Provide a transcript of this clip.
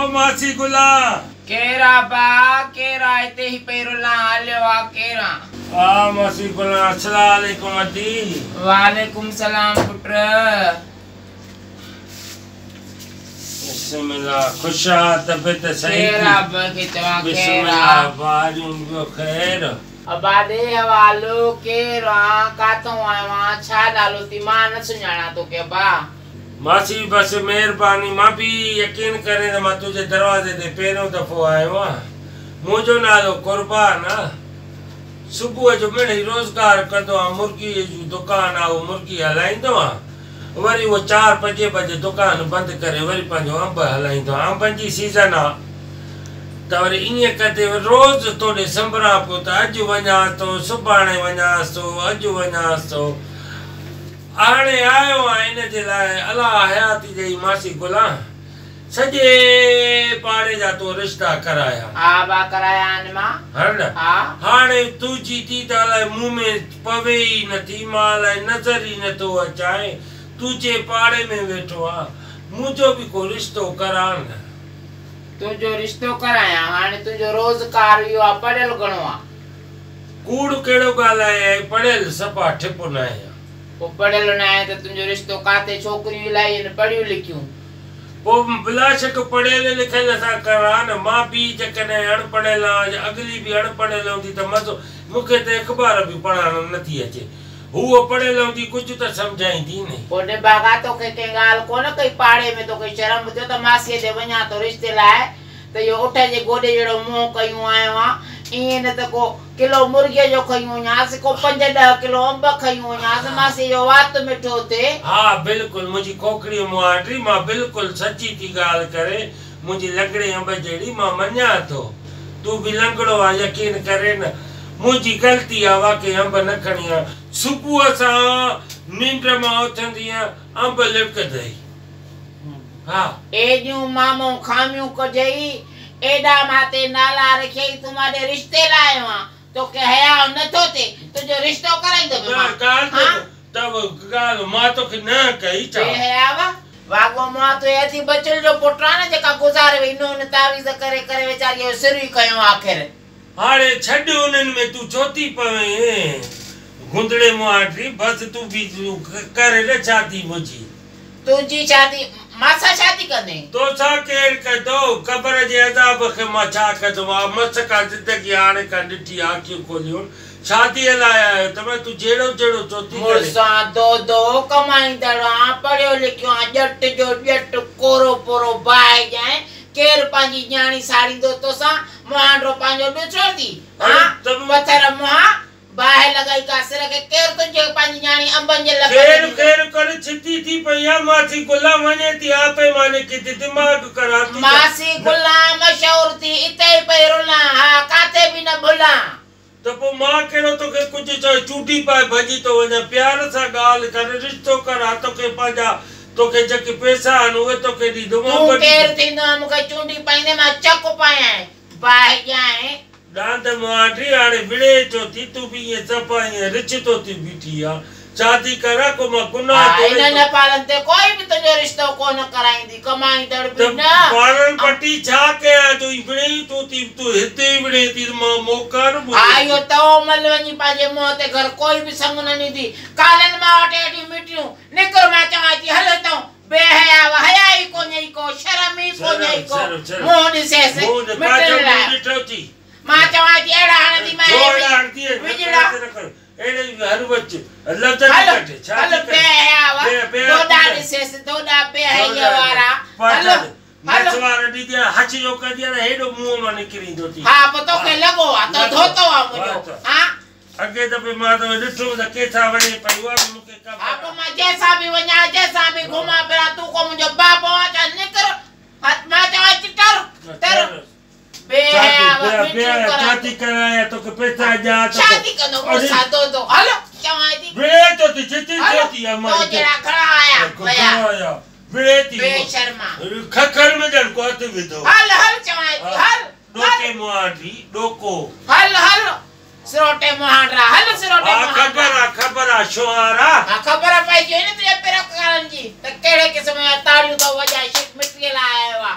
او ماسي گلا. ڪير آ ڀاء ڪير آ هتي هي پئي رلان هليو آ ڪير آ. ها ماسي گلان السلام عليڪم ادي. وعليڪم سلام پٽ. بسم الله خوش آ طبيعت صحيح خير ٿي. آ ابا کي چوان بسم خير الله آ. ٻاريون ٻيو خير. ابا ڏي حوالو ڪير آن ڪاٿئون آيو آن ڇا نالو ٿي مان نه سڃاڻان توکي ابا. ماسي بس مهرباني مان به يقين ڪرين ته مان تنهنجي دروازي تي پهريون دفعو آيو آهيان منهنجو نالو قربان آ صبح جو مڙئي روزگار ڪندو آهيان مرغي جو دڪان آ اهو مرغي هلائيندو آهيان وري اهو چار پنجين بجي دڪان بند ڪري وري پنهنجو انب هلائيندو آهيان انبن جي سيزن آ ته وري ائين ڪندي روز توڏي سنبران پيو ته اڄ وڃانس ٿو سڀاڻي وڃانس ٿو اڄ وڃانس ٿو هاڻي آيو آهيان ان جي لاء الله حياتي ڏئي ماسي گلان سڄي پاڙي جا تو رشتا ڪرايا. ها ابا ڪرايا آهن مان. ها نه ها. هاڻي تنهنجي ڌي ته الائي مون ۾ پوي ئي نٿي مان الائي نظر ئي نٿو اچانء تنهنجي پاڙي ۾ ويٺو آهيان منهنجو به ڪو رشتو ڪراء نه. تنهنجو رشتو ڪرايان هاڻي تنهنجو روزگار اهو آ پڙهيل گهڻو آ. ڪوڙ ڪهڙو ڳالهايانء پڙهيل صفا ٺپ ناهيان. پوء پڙهيل ناهين ته تنهنجو رشتو ڪاٿي ڇوڪريون الائي آهن پڙهيون لکيون. پوء بلاشڪ پڙهيل لکيل سان ڪراء نه مان به جيڪڏهن اڻ پڙهيل آهيان يا اڳلي به اڻ پڙهيل هوندي ته مزو مون کي ته اخبار به پڙهڻ نٿي اچي هوء پڙهيل هوندي ڪجهه ته سمجهائيندي نه. پوء نڀاڳا توکي ڪنهن ڳالهه ڪونه ڪئي پاڙي ۾ توکي شرم به ٿيو ته ماسيء ڏي وڃان ٿو رشتي لاء ته اهو اٺ جي گوڏي جهڙو منهن ڪيون آيو آن ائين نه ته ڪو ڪلو مرغيء جو کنيون وڃانس ڪو پنج ڏهه ڪلو انب کنيون وڃانس ماسيء جو وات مٺو ٿئي. ها بلڪل منهنجي کوکڙي مهانڊي مان بلڪل سچي ٿي ڳالهه ڪرين منهنجي لنگڙي انب جهڙي مان مڃان ٿو تون به لنگڙو آن يقين ڪرين نه منهنجي غلطي آ واقعي انب نه کڻي آيو صبح سان ننڊ مان اٿندينء انب لڙڪندئي. ها. ايڏيون مامون خاميون ڪڍيئي، ايڏا ماتي نالا رکيئي، تون مان ڏي رشتي لاء آيو آن، توکي حياء نه ٿو ٿئي، تنهنجو رشتو ڪرائيندو به مان، ها. ته ڳالهه مان توکي نه ڪئي ڇا؟ بي حياء، واڳو مئا تون اٿي بچل جو پٽ آن نه جيڪا گذاري وئي نون تعويذ ڪري ڪري ويچاريء جو سر ئي کنيو آخر. هاڻي ڇڏ انهن ۾ تون ڇو ٿي پوين گندڙي مهانڊي، بس تون به ڪر نه شادي منهنجي. تنهنجي شادي مان سان شادي ڪندين؟ توسان ڪير ڪندو؟ قبر جي عذاب کي مان ڇا ڪندم؟ آء مس ڪا زندگي هاڻي کان ڏٺي آکيون کوليون شاديء لاء آيو ته مان تون جهيڙو جهيڙو ڇو ٿي ڪرين؟ مڙسان دودو ڪمائيندڙ آن، پڙهيو لکيو آن، ڄٽ جو ڄٽ، ڪورو پورو باهه ڄائين، ڪير پنهنجي نياڻي ساڙيندو توسان؟ مهانڊو پنهنجو ڏسو ٿي، هان؟ پٿر منهان، باهه لڳائي ڪا سر کي ڪير تنهنجي پنهنجي نياڻي انبن جي لبن ۾ خير ڏيندو. خير ڪر ڇتي ٿي پئي آ ماسي گلان وڃي ٿي آپي معني ڪٿي دماغ خراب ٿي ته ماسي نه. گلان مشهور ٿي اتي ئي پئي رلان ها ڪاٿي به نه ڀلان. ته پوء مان ڪهڙو توکي ڪجهه چيو چونڊي پائي ڀڄي ٿو وڃان پيار سان ڳالهه ڪر رشتو ڪر ها توکي پنهنجا توکي جيڪي پئسا آهن اهي توکي ڏيندم تون انب ڪير ڏيندم. ٿيندو آهين مون کي چونڊي پائيندين مان چڪ پايانء باهه ڄائين. ڏاند مهانڊي هاڻي وڙهي ڇو ٿي، تون به ائين صفا ائين رڇ ٿو ٿي بيٺي آن، شادي ڪران ڪو مان گناهه ها ٿوري انهن ٿو. پالن تي ڪوئي به تنهنجو رشتو ڪونه ڪرائيندي، ڪمائيندڙ ته به نه. پارن پٽي ڇا ڪيان جو ائين وڙهين ڇو ٿي، تون هتي ئي وڙهين ٿي ته مان موڪار ها منهنجي. اهو تئو مل وڃي پنهنجي منهن تي گهر ڪوئي به سڱ نه ڏيندي، ڪالن مان وٽ اهڙيون مٺيون، نڪر مان چوانء ٿي هل هتئون. بي حيا و حيا ئي ڪونهي ڪو، شرم ئي ڪونهي ڪو، منهن ڏسيس مٽن لاء. مان چوان ٿي اهڙا هڻندي مانء وڄڙا. هل هل بي حيا و دوڏا ڏسيس دوڏا بي حيي وارا هل هل. ها پوء توکي لڳو آ تو ڌوتو آ منهنجو ها. اڳئين دفعي مان توکي ڏٺو ته ڪنهن سان وڃين پئي اها به مون کي خبر ها آ. پوء مان جنهن سان به وڃان جنهن سان به گهمان ڦران تون ڪو منهنجو بابو آن ڇا نڪر هت مان چوان ٿي ٽر ٽر بي حيا و مٺيون ڪران شادي ڪرايان توکي پئسا ڏيان توکي شادي ڪندو مون سان دودو هل چوان ٿي وڙهي ٿو ٿي ڇتي هل ڇو ٿي آ تو جهڙا گهڻا آيا ويا وڙهي ٿي بي شرما ککر ۾ ڄڻ ڪو هٿ وڌو هل هل چوان ٿي هل ڏوڪي مهانڊي ڏوڪو. هل هل سروٽي مهانڊرا هل سروٽي ها مهانڊرا. خبر آ خبر آ شوهارا. ها خبر پئجي وئي نه تنهنجي پرڪارن جي ته ڪهڙي قسم جا تاڙيون ٿو وڄائي شيخ مٽيء لاء آيو آ.